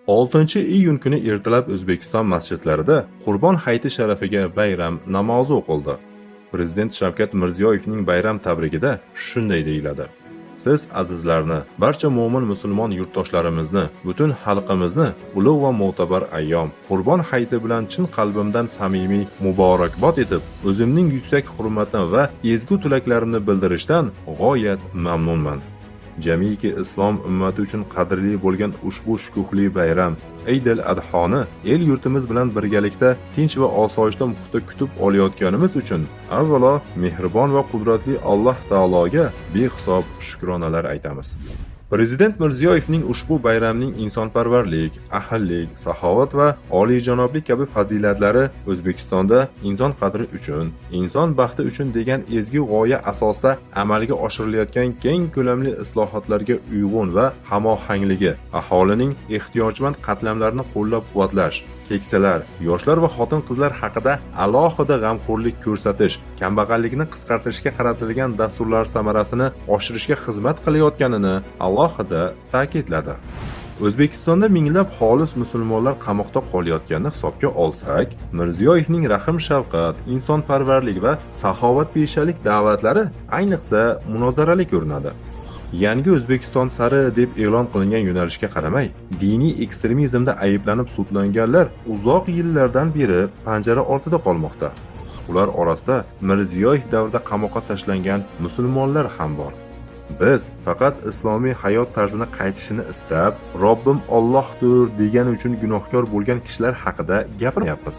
6-iyun kuni ertalab O'zbekiston masjidlarida Qurbon hayiti sharafiga bayram namozi o'qildi. Prezident Shavkat Mirziyoyevning bayram tabrigida shunday deyiladi: Siz azizlarni, barcha mo'min musulmon yurtdoshlarimizni, butun xalqimizni ulug' va mo'tabar ayyom Qurbon hayiti bilan chin qalbimdan samimiy muborakbod etib, o'zimning yuksak hurmatim va ezgu tilaklarimni bildirishdan g'oyat mamnunman. Jamiki islom ummati uchun qadrli bo'lgan ushbu shukuhli bayram Eid al-Adhoni el yurtimiz bilan birgalikda tinch va osoyishta muhitda kutib olayotganimiz uchun avvalo mehribon va qudratli Alloh taologa behisob shukronalar aytamiz. Prezident Mirziyoyevning ushbu bayramning insonparvarlik, ahillik, saxovat va oliyjanoblik kabi fazilatlari O'zbekistonda inson qadri uchun, inson baxti uchun degan ezgu g'oya asosida amalga oshirilayotgan keng ko'lamli islohotlarga uyg'un va hamohangligi, aholining ehtiyojmand qatlamlarini qo'llab-quvvatlash, keksalar, yoshlar va xotin-qizlar haqida alohida g'amxo'rlik ko'rsatish, kambag'allikni qisqartirishga qaratilgan dasturlar samarasini oshirishga xizmat qilayotganini alohida ta'kidladi. O'zbekistonda minglab xolis musulmonlar qamoqda qolayotganini hisobga olsak, Mirziyoyevning rahm-shafqat, insonparvarlik va saxovatpeshalik da'vatlari ayniqsa munozarali ko'rinadi. Yangi O'zbekiston sari deb e'lon qilingan yo'nalishga qaramay, diniy ekstremizmda ayblanib sudlanganlar uzoq yillardan beri panjara ortida qolmoqda. Ular orasida Mirziyoyev davrida qamoqqa tashlangan musulmonlar ham bor. Biz faqat islomiy hayot tarzini qaytishini istab, Robbim Allohdir degani uchun gunohkor bo'lgan kishilar haqida gapirmayapmiz.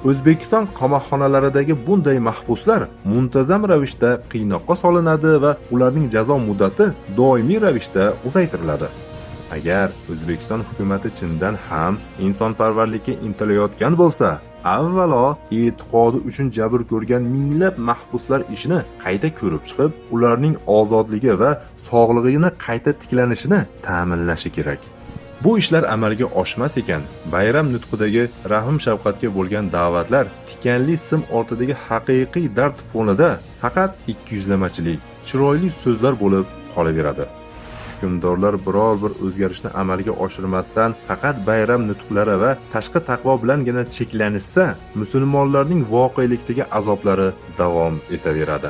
O'zbekiston qamoqxonalaridagi bunday mahbuslar muntazam ravishda qiynoqqa solinadi va ularning jazo muddati doimiy ravishda uzaytiriladi. Agar O'zbekiston hukumati chindan ham insonparvarlikka intilayotgan bo'lsa, avvalo e'tiqodi uchun jabr ko'rgan minglab mahbuslar ishini qayta ko'rib chiqib, ularning ozodligi va sog'lig'ini qayta tiklanishini ta'minlashi kerak. Bu ishlar amalga oshmas ekan, bayram nutqidagi rahm shafqatga bo'lgan da'vatlar tikanli sim ortidagi haqiqiy dard fonida faqat ikkiyuzlamachilik, chiroyli so'zlar bo'lib qolaveradi. Hukmdorlar biror bir o'zgarishni amalga oshirmasdan faqat bayram nutqlari va tashqi taqvo bilangina cheklanishsa, musulmonlarning voqelikdagi azoblari davom etaveradi.